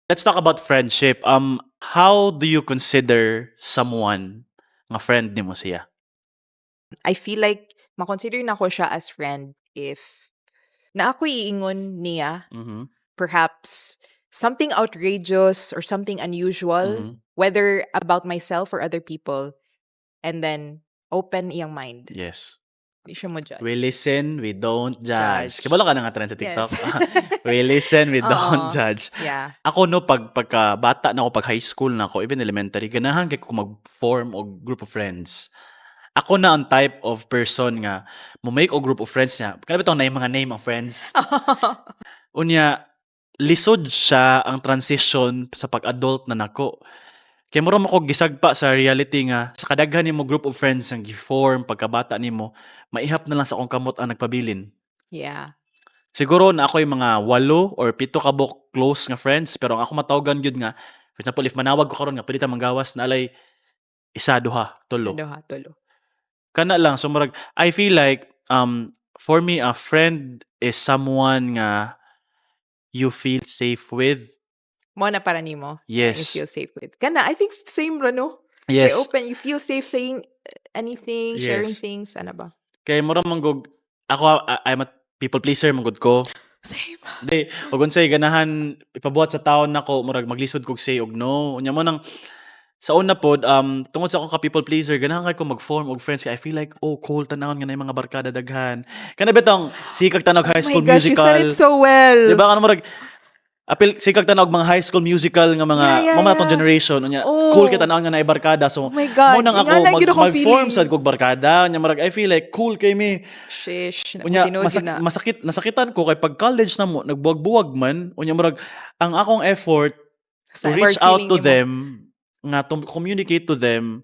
Let's talk about friendship. How do you consider someone nga friend nimo siya? I feel like makonsider nako siya as friend if naa ko'y iingon niya, perhaps something outrageous or something unusual, whether about myself or other people, and then open iyang mind. Di siya mo judge. We listen, we don't judge. Judge. Kabalo ka na nga trend sa TikTok? Yes. We listen, we don't Oo. Judge. Ako no, pag pagka bata na ako, pag high school na ako, even elementary, ganahan kay ko mag-form og group of friends. Ako na ang type of person nga mo make og group of friends niya. Kana bitong naay mga name ang friends. Unya, lisod siya ang transition sa pag-adult na nako. Kay mura man ko gisagpa sa reality nga sa kadaghan nimo group of friends ang gi-form pagkabata nimo, maihap na lang sa akong kamot ang nagpabilin. Siguro naa ako'y mga 8 or 7 ka buok close nga friends, pero ang ako matawagan gyud nga, for example, if manawag ko karon nga pwede ta manggawas, naa lay isa, duha, tulo. Isa, duha, tulo. Kana lang. So murag I feel like for me, a friend is someone nga you feel safe with. Mao na para nimo. You Yes. feel safe with. Kana, I think same ra, no? Kay Yes. open, you feel safe saying anything, sharing things, ana ba? Kay mura man gud ako, I'm a people pleaser man gud ko. Same. Di, ug unsay ganahan ipabuhat sa taon nako, murag maglisod kog say og no. Unya mao nang sa una pod, tungod sa akong ka people pleaser, ganahan kay ko mag-form og friends kay I feel like, oh, cool tanawon nga naay mga barkada daghan. Kana bitong sige kag tan-aw Oh High my School gosh, you said Musical. It so well. Di ba, ano, murag apil sige kag tan-aw og mga High School Musical nga mga mao man atong generation, unya cool kay tan-awon nga naay barkada. So Oh my God, mao nang ako ingana gyud akong mag-form feeling. Sad kog barkada. Unya murag I feel like cool kay mi. Shish, Unya tinuod na. Masakit, nasakitan ko kay pag college na mo nagbuwag-buwag man. Unya murag ang akong effort Sa to reach work out feeling to nimo. Them nga to communicate to them,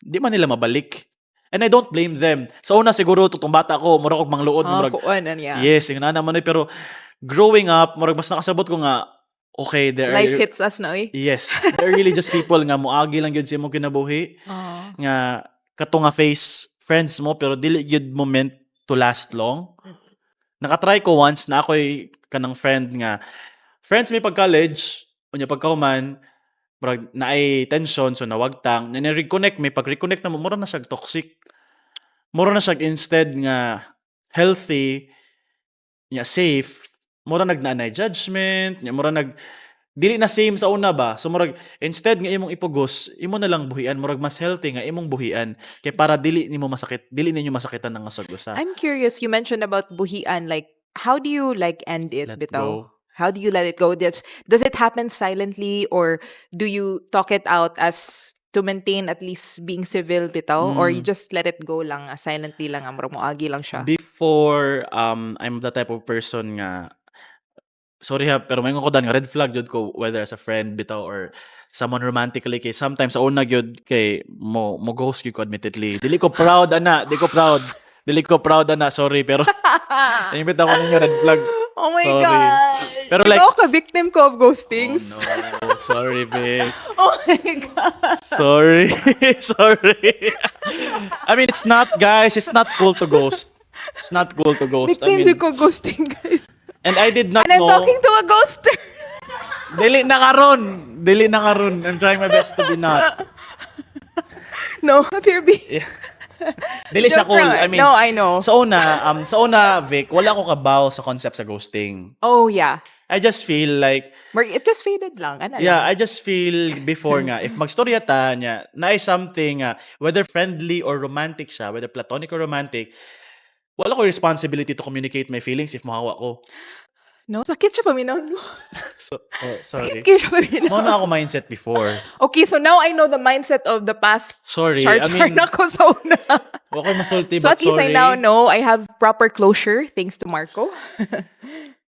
di man nila mabalik. And I don't blame them. Sa una siguro tutong bata ko, murag og mangluod, Ah, murag kuan niya. Yes, ingana naman eh, pero growing up, murag mas nakasabot ko nga okay, there Life are hits us na, oy. Yes, there are really just people nga moagi lang gyud sa imong kinabuhi nga kato nga face friends mo pero dili gyud mo meant to last long. Nakatry ko once na ako'y kanang friend nga friends mi pag college, unya pagkahuman murag naay tension, so nawagtang, na reconnect mi, pag reconnect na mo, mura na siya toxic. Mura na siya instead nga healthy, nya safe, mura nag naanay judgment, nya mura nag dili na same sa una ba. So murag instead nga imong ipugos, imo na lang buhian, murag mas healthy nga imong buhian kay para dili nimo masakit, dili ninyo masakitan ang usag usa. I'm curious, you mentioned about buhian, like how do you like end it, Let bitaw? Go. How do you let it go? Does it happen silently or do you talk it out as to maintain at least being civil bitaw, or you just let it go lang, silently lang, murag moagi lang siya? Before, I'm the type of person nga, sorry ha, pero maingon ko dan nga red flag jud ko whether as a friend bitaw or someone romantically, kay sometimes sa una gyud kay mo ghost gyud ko admittedly. Dili ko proud ana, di ko proud. Dili ko proud ana, sorry, pero ayun bitaw ko ninyo red flag. Oh my Sorry. God. Pero like Ikaw ka victim ko of ghostings. Oh no, sorry, babe. Oh my God. Sorry. Sorry. I mean, it's not, guys, it's not cool to ghost. It's not cool to ghost. I Victim mean, jud ko ghosting, guys. And I did not And I'm know. Talking to a ghoster. Dili na karon. Dili na karon. I'm trying my best to be not. No, pure B. Dili siya Joke cool. lang. I mean, No, I know. Sa una, Vic, wala ko kabaw sa concept sa ghosting. I just feel like, It just faded lang. Ano yeah, lang. I just feel before nga, if magstorya ta niya, naay something nga, whether friendly or romantic siya, whether platonic or romantic, wala ko responsibility to communicate my feelings if mohawa ko. No, sakit siya paminaw, no? So, oh, sorry. Sakit kaayo siya paminaw. Mao na ako mindset before. Okay, so now I know the mindset of the past Sorry. Char I mean, na ko sa una. Wa ko'y masulti, So but at least I sorry. Now know I have proper closure thanks to Marco.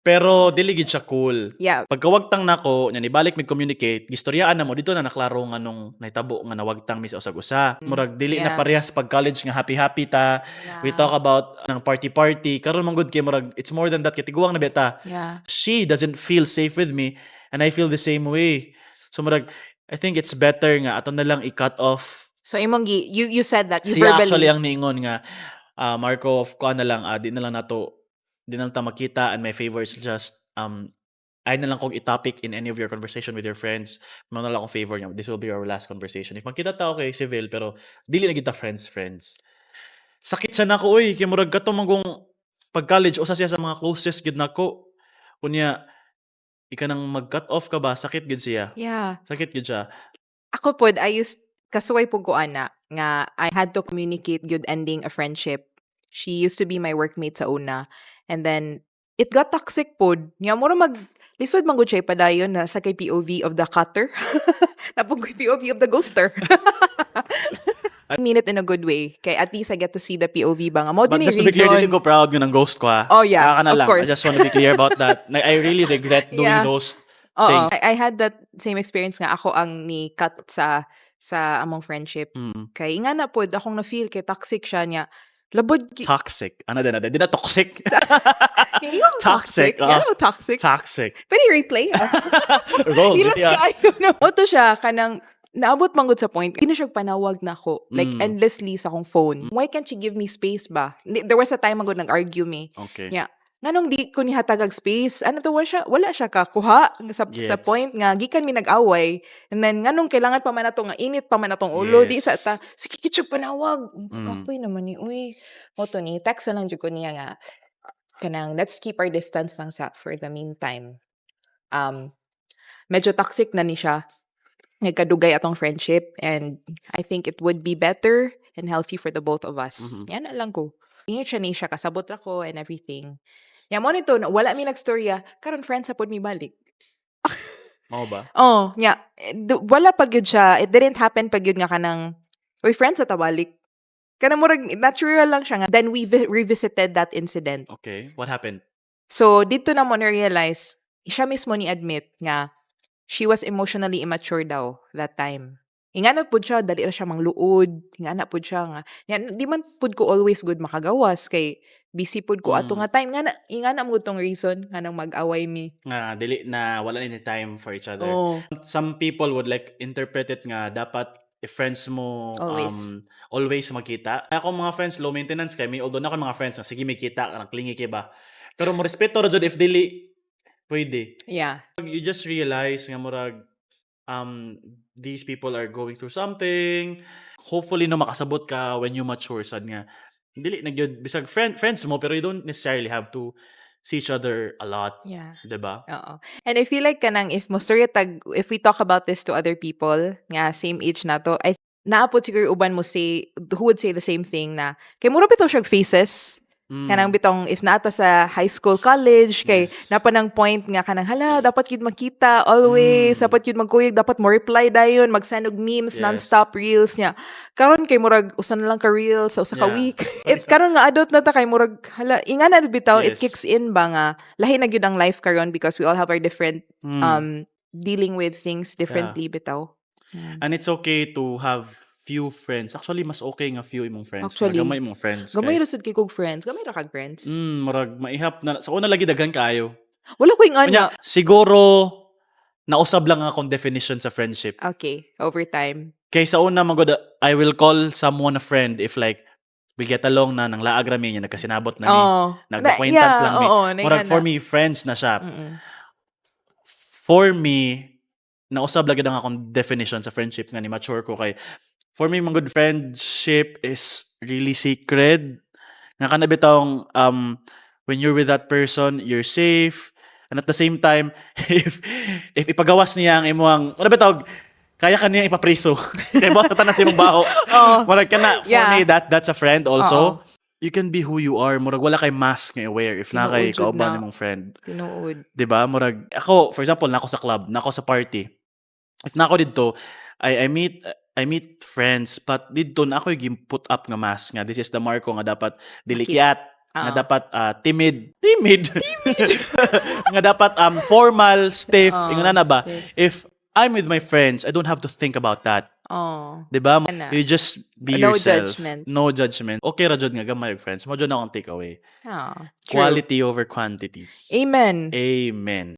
Pero dili gid siya cool. Pagkawagtang nako, nya nibalik mig communicate, gistoryaan na mo dito na naklaro nga nung nahitabo nga nawagtang mi sa usag-usa. Murag dili na parehas pag college nga happy-happy ta. We talk about ng party-party. Karon man gud kay murag it's more than that kay tiguang na beta. She doesn't feel safe with me and I feel the same way. So murag I think it's better nga ato na lang i-cut off. So imong gi you said that you Siya verbally actually ang niingon nga, "Marco, of kuan na lang, di na lang nato, di na lang ta makita and my favor is just Ayaw na lang kong i-topic in any of your conversation with your friends. Mao na lang akong favor niya. This will be our last conversation. If magkita ta, okay, civil, pero dili na kita friends friends. Sakit siya nako oy, kay murag kato man kung pag college usa siya sa mga closest gid nako. Unya ika nang mag-cut off ka ba, sakit gid siya. Sakit gid siya. Ako pod, I used, kasuway pud ko ana, nga I had to communicate gud ending a friendship. She used to be my workmate sa una. And then, it got toxic pod. Nga mura mag, lisod man gud siya ipadayon na sa kay POV of the cutter. Naa pud ko'y POV of the ghoster. I mean it in a good way. Kay at least I get to see the POV ba nga. Mao But din just to be clear, reason. Dili ko proud nga nang-ghost ko ha. Oh yeah, Ah, kana of lang. course. I just want to be clear about that. Like, I really regret doing those Oo. things. I had that same experience nga ako ang ni cut sa among friendship. Kay nga na pod akong na-feel kay toxic siya niya. Labod Toxic. Ano din, ano din? Di na toxic. Yung Toxic, toxic. ah. Yeah, toxic. Toxic. Pwede replay, ah. Roll. Hilas kaayo na. Mao to siya kanang naabot man gud sa point. Di na siya panawag nako. Like endlessly sa akong phone. Why can't she give me space ba? There was a time man gud nag-argue me. Yeah. Nganong di ko nihatagag space? Ano to, wala siya kakuha sa Gets. point nga gikan mi nag-away and then nganong kailangan pa man ato nga init pa man atong ulo, di sa ta sige gid siya panawag. Kapoy naman ni uy. Mao to ni text na lang jud ko niya nga kanang let's keep our distance lang sa for the meantime. Medyo toxic na ni siya. Nagkadugay atong friendship and I think it would be better and healthy for the both of us. Yan na lang ko. Ingon siya ni siya kasabot ra ko and everything. Ya mao nito na wala mi nagstorya karon friends sa pod mi balik. Mao ba? Oh, nya eh, wala pa gyud siya. It didn't happen pa gyud nga kanang uy friends sa tabalik. Kanang murag natural lang siya nga. Then we revisited that incident. Okay. What happened? So dito na mo na-realize siya mismo ni admit nga she was emotionally immature daw that time. Ingana pud siya, dali ra siya mangluod. Ingana pud siya nga. Yan, di man pud ko always good makagawas kay busy pud ko ato nga time. Ngana, ingana mo tong reason nga nang mag-away mi. Nga dili na wala ni time for each other. Oh. Some people would like interpret it nga dapat if friends mo Always. Always magkita. Ako mga friends low maintenance kay mi, although na ako mga friends nga sige may kita kanang clingy kay ba. Pero mo respeto ra jud if dili pwede. You just realize nga murag these people are going through something. Hopefully no makasabot ka when you mature sad nga dili na gyud bisag friends mo pero you don't necessarily have to see each other a lot, 'di ba? Oo. And I feel like kanang if mo tag if we talk about this to other people nga same age na to, I naa pod siguro uban mo say who would say the same thing na kay mura bitaw siya phases. Kanang bitong if naa ta sa high school, college, kay naa pa nang point nga kanang hala dapat gyud makita always, dapat gyud magkuyog, dapat mo reply dayon, mag-send og memes, non-stop reels niya. Karon kay murag usa na lang ka reels sa usa ka week. It karon nga adult na ta kay murag hala ingana bitaw it kicks in ba nga lahi na gyud ang life karon because we all have our different dealing with things differently bitaw. And it's okay to have few friends. Actually, mas okay nga few imong friends. Actually, Gamay imong friends. Gamay ra sad kay kog friends. Gamay ra kag friends. Murag maihap na sa una lagi daghan kaayo. Wala ko ingana. Unya, siguro nausab lang akong definition sa friendship. Okay, over time. Kay sa una man gud, I will call someone a friend if like we get along na nang laag ra mi niya, nagkasinabot na mi. Oh. Nag-acquaintance lang mi. Oo, Murag for me friends na siya. For me, nausab lagi ang akong definition sa friendship nga ni mature ko kay for me man good friendship is really sacred. Nga kana bitawng when you're with that person, you're safe. And at the same time, if ipagawas niya ang imong ano bitaw kaya ka niya ipapriso. Kay buot tanan sa imong baho. Murag kana for me that's a friend also. You can be who you are. Murag wala kay mask nga i-wear if naa kay Tinuod jud kauban na. nimong friend. Tinuod. 'Di ba? Murag ako, for example, nako sa club, nako sa party. If nako didto, I meet friends but didto na ako'y gi-put up nga mask nga this is the Marco nga dapat dili Makit. kiat, nga dapat timid, timid. Nga dapat formal, stiff, ingon na ba? Stiff. If I'm with my friends, I don't have to think about that. 'Di ba? Ana. You just be No yourself. Judgment. No judgment. Okay ra jud nga gamay og friends. Mao jud na akong takeaway. True. Quality over quantity. Amen. Amen.